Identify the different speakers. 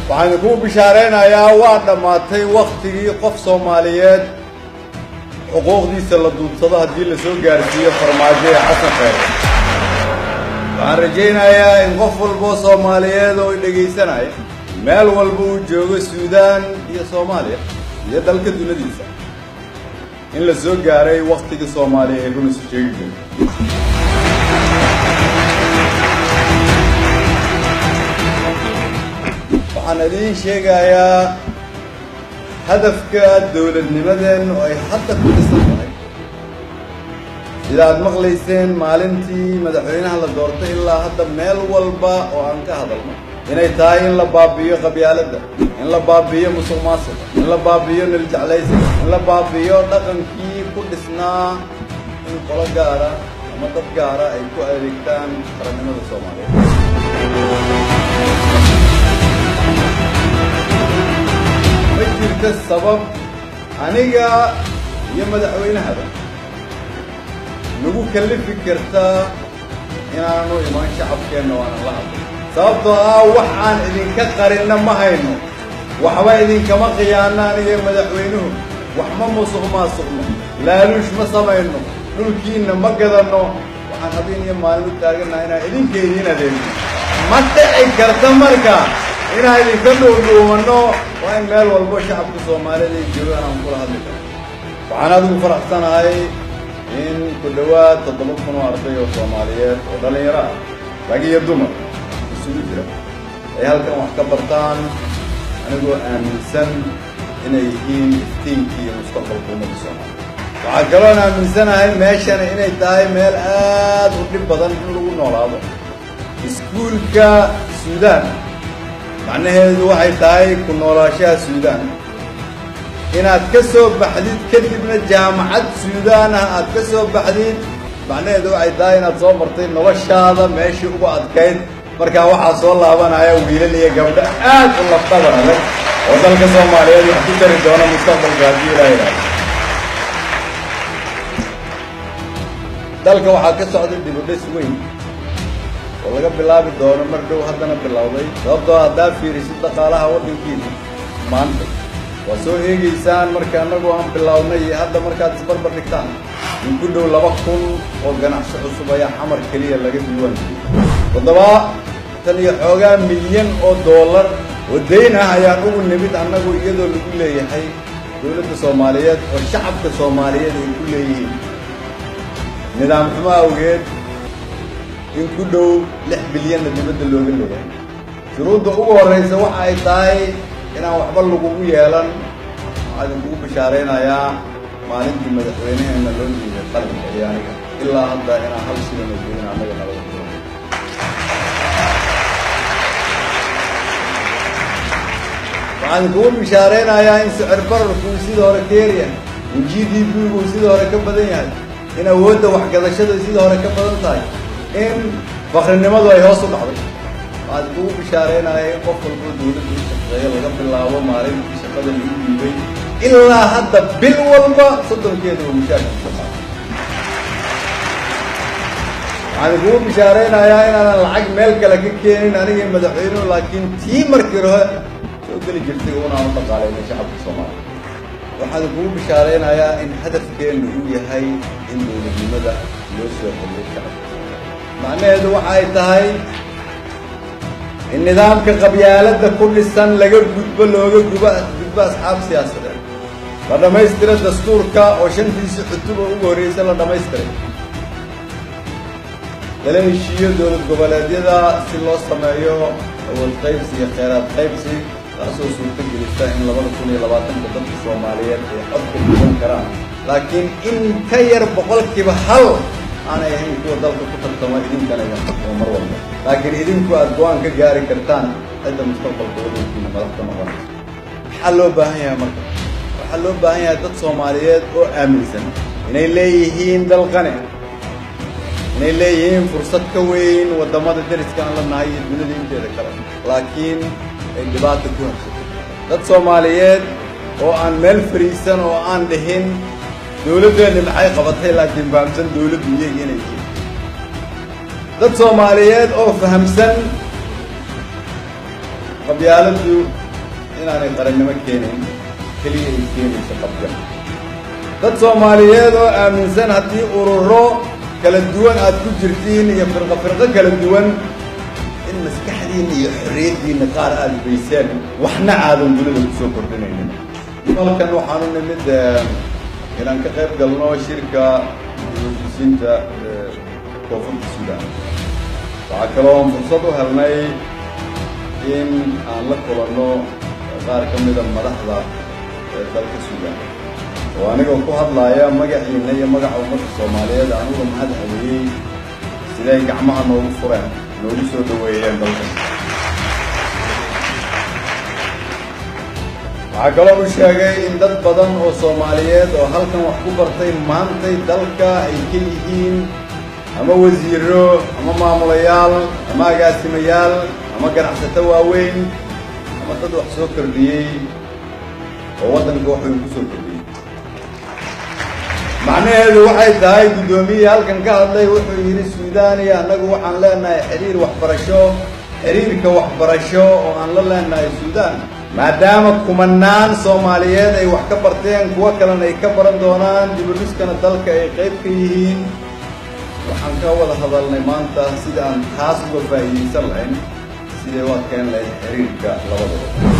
Speaker 1: Waxaan idinku bishaaraynayaa, waa dhammaatay wakhtigii qof Soomaaliyeed xuquuqdiisa la duudsado haddii la soo gaarsiiyo Farmaajo ee Xasan Kheyre. Waxaan rajaynayaa in qof walboo Soomaaliyeed oo dhegaysanaya, meel walba uu joogo, Suudaan iyo Soomaaliya iyo dalka dunadiisa, in la soo gaaray wakhtigii Soomaaliya ay run isu sheegi jirto. Waxaan idiin sheegayaa hadafka dowladnimadeen oo ay hadda ku dhisan tahay. Sida aad maqlayseen maalintii madaxweynaha la doortay ilaa hadda, meel walba oo aan ka hadalno, inay tahay in la baabi'iyo qabyaaladda, in la baabi'iyo musuq maasuqa, in la baabi'iyo niljeclaysiga, in la baabi'iyo dhaqankii ku dhisnaa in qolo gaara ama dad gaara ay ku adeegtaan qarannimada Soomaaliyeed. Ma jirto sabab aniga iyo madaxweynahaba nagu kallifi kartaa inaanu imaan shacabkeenna waanan la hadlay, sababtoo ah wax aan idinka qarinna ma hayno, waxba idinkama khiyaano. Aniga madaxweynuhu wax ma musuq maasuqno, laaluush ma samayno, dhulkiinna ma gadanno. Waxaan habeen iyo maalin u taagannaha inaan idinka idiin adeegno. Ma dhici karta marka inaan idinka dhuudhuumanno. Waa in meel walbo shacabka Soomaalida ay joogaan aan kula hadli karno. Waxaan adigu faraxsanahay in ku dhowaad 7000 oo arday oo Soomaaliyeed oo dhallinyaro ah, rag iyo dumar isugu jira, ay halkan wax ka bartaan, anigoo aaminsan inay yihiin iftiinkii iyo mustaqbalka ummadda Soomaaliya. Waxaa kaloon aaminsanahay meeshana inay tahay meel aad u dhib badan in lagu noolaado. Iskuulka Suudaan macnaheedu waxay tahay ku noolaashaha Suudaan inaad ka soo baxdid, kadibna jaamacad Suudaan ah aad ka soo baxdid, macnaheedu waxay tahay inaad soo martay noloshaada meeshii ugu adkayd. Markaa waxaa soo laabanaya wiilal iyo gabdho aad u lafdhabar adag oo dalka Soomaaliyeed wax ku tari doona mustaqbalka, haddii Ilaah yidhaahdo. Dalka waxaa ka socday dib u dhis weyn oo laga bilaabi doono mar dhow, haddana bilowday, sababtoo haddaa fiirisid dhaqaalaha waddankiina maanta, waa soo eegeysaan marka annagu aan bilownay iyo hadda markaad isbarbar dhigtaan, in ku dhow 2000 oo ganacsi cusub ayaa Xamar keliya laga diiwaan geliyey. 70 iyo xoogaa milyan oo dollar oo dayn ah ayaan ugu nimid annagu, iyadoo lagu leeyahay dowladda Soomaaliyeed oo shacabka Soomaaliyeed ay ku leeyihiin nidaam xumo awgeed, in ku dhow 6 bilyanna dibadda looga leeyahay. Shuruudda ugu horraysa waxa ay tahay inaan waxba lagugu yeelan. Waxaa idinkugu bishaaraynayaa maalintii madaxweyneheenna loo dhiibay qalinka iyo aniga ilaa hadda inaan hal shilin oo goyn annaga nalaga jiro. Waxaan idinkugu bishaaraynayaa in sicir bararku uu sidii hore ka yaryahay, in GDP-gu uu sidii hore ka badan yahay, in awoodda waxgadashadu sidii hore ka badan tahay, in fakrinimadu ay hoos u dhacday. Waxaan idinkugu bishaaraynayaa in qof walbo dowladda u shaqeeya, laga bilaabo maalintii shaqada lagu dhiibay ilaa hadda, bil walba 30-keeda uu mushaarkiisa qaato. Waxaan idinkugu bishaaraynayaa inaanan lacag meel kale ka keenin aniga madaxweynuhu, laakiin tii markii hore soo geli jirtay unaan u dhaqaalaynay shacabka Soomaaliya. Waxaan idinkugu bishaaraynayaa in hadafkeennu uu yahay in dowladnimada loo soo celiyo shacabka Soomaaliya. Macnaheedu waxa ay tahay in nidaamka qabyaaladda ku dhisan laga gudbo, looga guba gudbo asxaab siyaasadeed, la dhammaystira dastuurka oo shantiisi cutub oo ugu horreysa la dhammaystiray, lala heshiiyo dowlad goboleedyada si loo sameeyo awood qaybsi iyo kheyraad qaybsi, taasoo suurto gelisa in 2020-ka dadka Soomaaliyeed ay codka gudan karaan, laakiin in ka yar 1% aanay ahayn kuwa dalka ku tartama, idinkana idin xukmo mar walba, laakiin idinku aada go-aan ka gaari kartaan cidda mustaqbalka waddankiina madax ka noqonaysa. Maxaa loo baahan yahay marka? Waxaa loo baahan yahay dad Soomaaliyeed oo aaminsan inay leeyihiin dal qani ah, inay leeyihiin fursad ka weyn waddamada deriska aan la nahay iyo dunida inteeda kale, laakiin ay dhibaata ku habsatay. Dad Soomaaliyeed oo aan meel fariisan oo aan dhihin dawladdeenni maxay qabatay, laakiin fahamsan dawladdu iyaga inay yihiin. Dad Soomaaliyeed oo fahamsan qabyaaladdu inaanay qarannimo keenayn, keliya ay keenayso qabya. Dad Soomaaliyeed oo aaminsan haddii ururo kala duwan aad ku jirtiin iyo firqo firqo kala duwan in maskaxdiinna iyo xorriyaddiinna qaar aada bayseen, waxna aadan dunida kusoo kordhinaynin. Halkan waxaanu nimid inaan ka qayb galno shirka dib-u-heshiisiinta Koonfurta Suudaan. Waxaa kaloo aan fursad u helnay in aan la kulanno qaar ka mida madaxda dalka Suudaan, oo anigoo ku hadlaaya magaciina iyo magaca ummadda Soomaaliyeed aan uga mahad celiyey siday gacmaha noogu fureen, noogu soo dhaweeyeen dalka. Waxaa kaloo u sheegay in dad badan oo Soomaaliyeed oo halkan wax ku bartay maantay dalka ay ka yihiin ama wasiiro ama maamulayaal ama agaasimayaal ama ganacsato waaweyn ama dad wax soo kordhiyey oo waddanka wax weyn ku soo kordhiyey. Macnaheedu waxay tahay, guddoomiyihii halkan ka hadlay wuxuu yidhi Suudaaniya annagu waxaan leenahay xiriir waxbarasho, xiriirka waxbarasho oo aan la leenahay Suudaan, maadaama kumanaan Soomaaliyeed ay wax ka barteen, kuwo kalena ay ka baran doonaan, dibudhiskana dalka ay qayb ka yihiin. Waxaan ka wada hadalnay maanta sida aan taas uga faa'iidaysan lahayn, siday u adkeyn lahayd xiriirka labadaba.